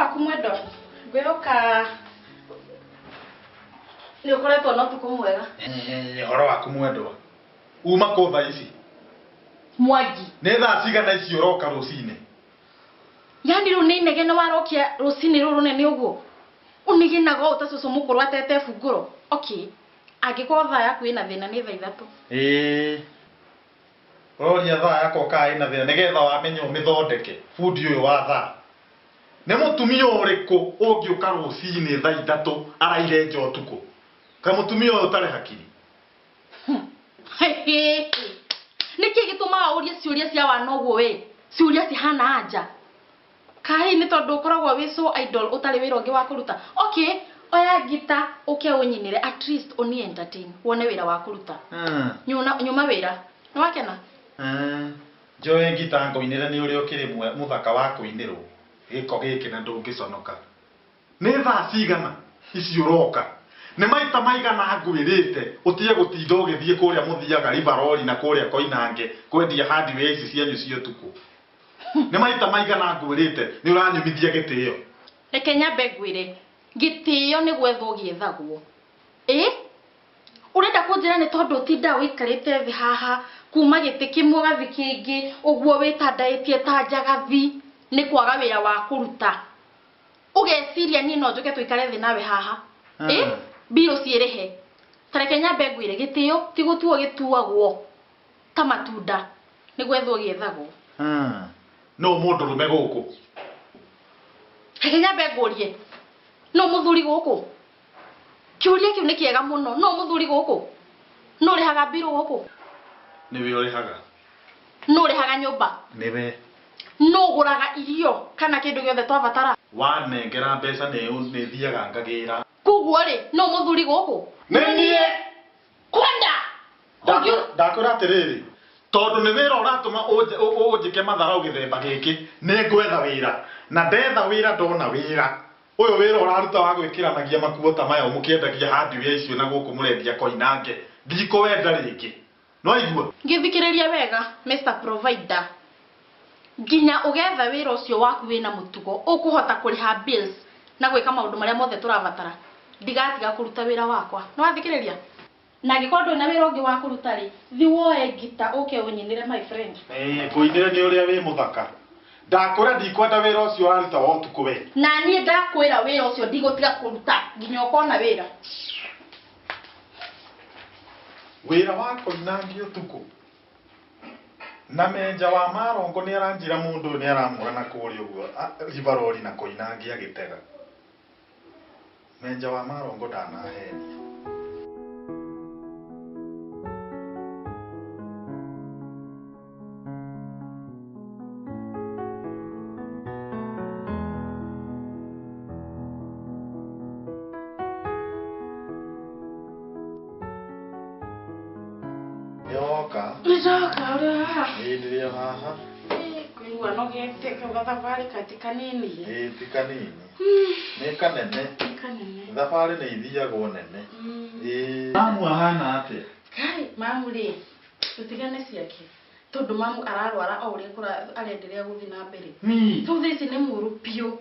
Waku mwendwa, ngwĩhoka nĩ ũkoretwo na ũtukũ mwega. Ũhoro waku mwendwa, uma kũ thaa ici? Mwangi. Nĩ thaa cigana ici ũroka rũcinĩ? Yani rĩu nĩ inegene warokia rũcinĩ rũrũ rũnene ũguo? Ũniginaga ũũ ta cũcũ mũkũrũ atete bungũro. Okay, angĩkorwo thaa yaku ĩna thĩna nĩ thaa 3. Ĩĩ. Ũroria thaa yakwa kana ĩna thĩna nĩgetha wamenya ũmĩthondeke, bundi ũyũ wa thaa. Nĩ mũtumia ũrĩkũ ũngĩũka rũcinĩ thaa 3 araire nja ũtukũ? Kaĩ mũtumia ũyũ ũtarĩ hakiri? Nĩkĩ gĩtũmaga ũrie ciũria cia wana ũguo we? Ciũria cihana anja. Kaĩ nĩ tondũ ũkoragwo wĩ so idle ũtarĩ wĩra ũngĩ wa kũruta? Okay, oya ngita ũke ũnyinĩre, at least ũni entertain, wone wĩra wa kũruta. Nyuma wĩra. Nĩ wakena? Njoe ngita ngũinĩre nĩ ũrĩa ũkĩrĩ mũthaka wa kũinĩrwo. Gĩko gĩkĩ na ndũngĩconoka. Nĩ thaa cigana ici ũroka? Nĩ maita maigana ngwĩrĩte ũtige gũtinda ũgĩthiĩ kũrĩa mũthiaga Rivaroli na kũrĩa Koinange kwendia hardware ici cianyu cia ũtukũ. Nĩ maita maigana ngwĩrĩte nĩ ũranyumithia gĩtĩo. Reke nyambe ngwĩre, gĩtĩo nĩ gwethwo gĩethagwo. Ĩ? Ũrenda kũnjĩra nĩ tondũ ũtindaga ũikarĩte thĩ haha kuma gĩtĩ kĩmwe ũgathiĩ kĩngĩ ũguo wĩtandaĩtie ta njagathi nĩ kwaga wĩra wa kũruta. Ũgeciria niĩ no njũke tũikare thĩ nawe haha. Ĩ? Mbirũ ciĩrĩhe. Ta reke nyambe ngwĩre, gĩtĩo ti gũtuo gĩtuagwo ta matunda, nĩ gwethwo gĩethagwo. Nũ mũndũrũme gũkũ? Reke nyambe ngũrie, nũ mũthuri gũkũ? Kĩũria kĩu nĩ kĩega mũno. Nũ mũthuri gũkũ? Nũ ũrĩhaga mbirũ gũkũ? Nĩwe ũrĩhaga. Nũ ũrĩhaga nyũmba? Nĩwe. Nũ ũgũraga irio kana kĩndũ gĩothe twabatara? Wanengera mbeca nĩ thiaga ngagĩra. Koguo rĩ, nũ mũthuri gũkũ? Nĩ niĩ. Kwenda. Ndakwĩra atĩrĩrĩ, tondũ nĩ wĩra ũratũma ũnjĩke matharau gĩthemba gĩkĩ, nĩ ngwetha wĩra. Na ndetha wĩra ndona wĩra. Ũyũ wĩra ũraruta wa gwĩkĩranagia makuo ta maya mũkĩendagia hardware icio na gũkũ mũrendia Koinange, ndikũwenda rĩngĩ. Nĩwaigua? Ngĩthikĩrĩria wega, Mr Provider. Nginya ũgetha wĩra ũcio waku wĩna mũtugo, ũkũhota kũrĩha bills na gwĩka maũndũ marĩa mothe tũrabatara. Ndigatiga kũruta wĩra wakwa. Nĩwathikĩrĩria? Na angĩkorwo ndũrĩ na wĩra ũngĩ wa kũruta rĩ, thiĩ woe ngita ũke ũnyinĩre my friend. Ngũinĩre nĩ ũrĩa wĩ mũthaka. Ndakwĩra ndikwenda wĩra ũcio ũraruta wa ũtukũ we. Na niĩ ndakwĩra wĩra ũcio ndigũtiga kũruta nginya ũkona wĩra. Wĩra wa Koinange ũtukũ. Na menja wa marongo nĩ aranjĩra mũndũ ũyũ nĩ aramũra na kũrĩa ũguo Rivaroli na Koinange agĩtega. Menja wa marongo ndanahenia. Nĩwoka? Nĩndoka, ũrĩ o haha? Ĩĩ ndĩrĩ o haha. Ĩĩ, ngũigua nogete kau gathabarĩ kaĩ ti kanini. Ĩĩ ti kanini. Nĩ kanene. Nĩ kanene. Thabarĩ nĩ ithiagwo nene. Ĩĩ. Mamu ahana atĩa? Kai, mamu rĩ, tũtigane ciake. Tondũ mamu ararwara o ũrĩa arenderea gũthiĩ na mbere. Rĩu thaa ici nĩ mũru biũ.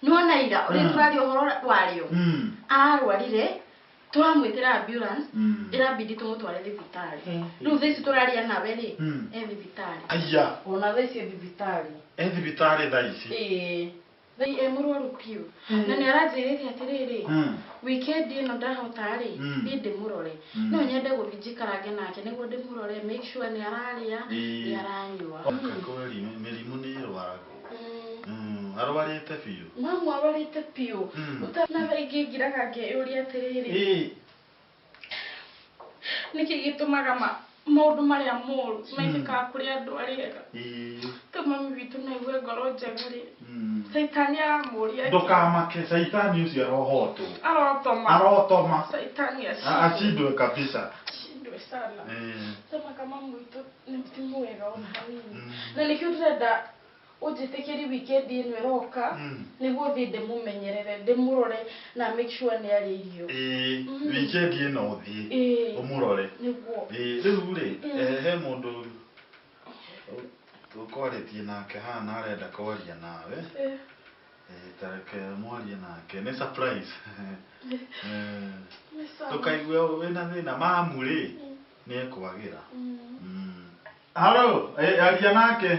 Nĩwona ira, ũrĩa tũraria ũhoro warĩo. Ararwarire, tũramwĩtĩra ambulance, ĩrabidi tũmũtware thibitarĩ. Rĩu thaa ici tũraria nawe rĩ, e thibitarĩ. Aya. Ona thaa ici e thibitarĩ. E thibitarĩ thaa ici? Ĩĩ. Thaa e mũrwaru biũ. Na nĩ aranjĩrĩte atĩrĩrĩ, weekend ĩno ndahota rĩ, thiĩ ndĩmũrore. No nyende gũthiĩ njikarange nake nĩguo ndĩmũrore, make sure nĩ ararĩa, nĩ aranyua. Kweli mĩrimũ nĩ ĩrwaragwo. Arwarĩte biũ. Mamu arwarĩte biũ. Na thaa ingĩ ngiraga ngeyũria atĩrĩrĩ, nĩkĩ gĩtũmaga maũndũ marĩa moru mekĩkaga kũrĩ andũ arĩa ega? Tondũ mami witũ no aigue ngoro njega rĩ, caitani aramũria atĩ- Ndũkamake, caitani ũcio arohotwo. Arotoma. Arotoma. Caitani acindwe. Acindwe kabisa. Acindwe sana. Tũmaka mamu witũ nĩ ti mwega ona hanini. Na nĩkĩo ndĩrenda ũnjĩtĩkĩrie weekend ĩno ĩroka, nĩguo thiĩ ndĩmũmenyerere, ndĩmũrore na make sure nĩ arĩa irio. Ĩĩ, weekend ĩno ũthiĩ, ũmũrore. Nĩguo. Ĩĩ, rĩu rĩ, he mũndũ tũkwarĩtie nake haha na arenda kwaria nawe. Tareke mwarie nake nĩ surprise. Ndũkaigue wĩna thĩna mamu rĩ nĩ ekwagĩra. Halo, aria nake.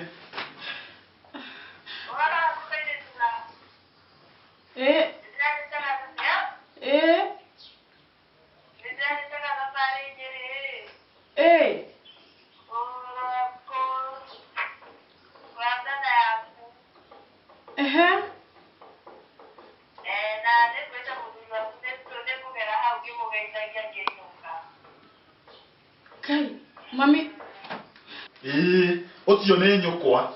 Kai, mami. Ũcio nĩ nyũkwa.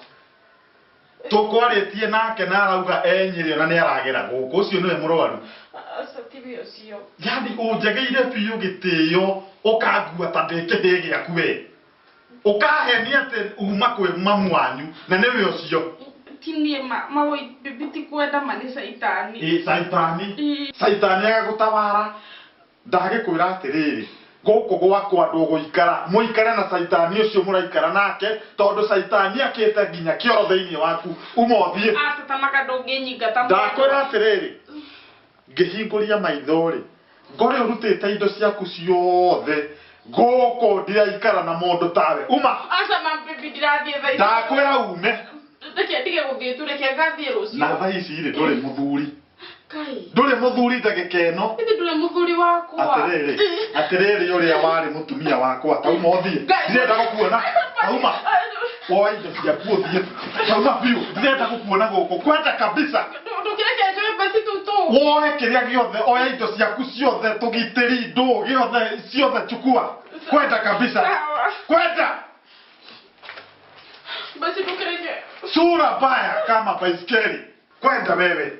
Tũkwarĩtie nake na arauga enyĩrĩ ona nĩ aragera gũkũ. Ũcio nĩwe mũrwaru. Aca tiwe ũcio. Yani ũnjegeire biũ gĩtĩo ũkangua ta ndĩ kĩhĩĩ gĩaku we. Ũkahenia atĩ uma kwĩ mamu wanyu na nĩwe ũcio. Ti niĩ mawoi bibi ti kwenda ma nĩ caitani. Ĩ caitani. Caitani agagũtawara. Ndagĩkwĩra atĩrĩrĩ. Gũkũ gwakwa ndũgũikara mũikare na caitani ũcio mũraikara nake tondũ caitani akĩte nginya kĩoro thĩinĩ waku uma ũthiĩ. Aca ta maka ndũngĩnyingata. Ndakwĩra atĩrĩrĩ ngĩhingũria maitho rĩ ngore ũrutĩte indo ciaku ciothe gũkũ ndiraikara na mũndũ tawe uma. Aca ma bibi ndirathiĩ thaa ici. Ndakwĩra ume. Reke ndige gũthiĩ tu reke ngathiĩ rũciũ. Na thaa ici rĩ ndũrĩ mũthuri. Kai. Ndũrĩ mũthuri ndagĩka ĩno. Ĩndĩ ndũrĩ mũthuri wakwa. Atĩrĩrĩ, atĩrĩrĩ ũrĩa warĩ mũtumia wakwa tauma ũthiĩ. Ndirenda gũkuona. Tauma. Woe indo ciaku ũthiĩ. Tauma biũ. Ndirenda gũkuona gũkũ. Kwenda kabisa. Ndũkĩreke njoe mbeca tũtũ. Woe kĩrĩa gĩothe, oya indo ciaku ciothe, tũgitĩri, ndũ, gĩothe, ciothe chukua. Kwenda kabisa. Kwenda. Basi ndũkĩreke. Sura mbaya kama baiskeli. Kwenda wewe.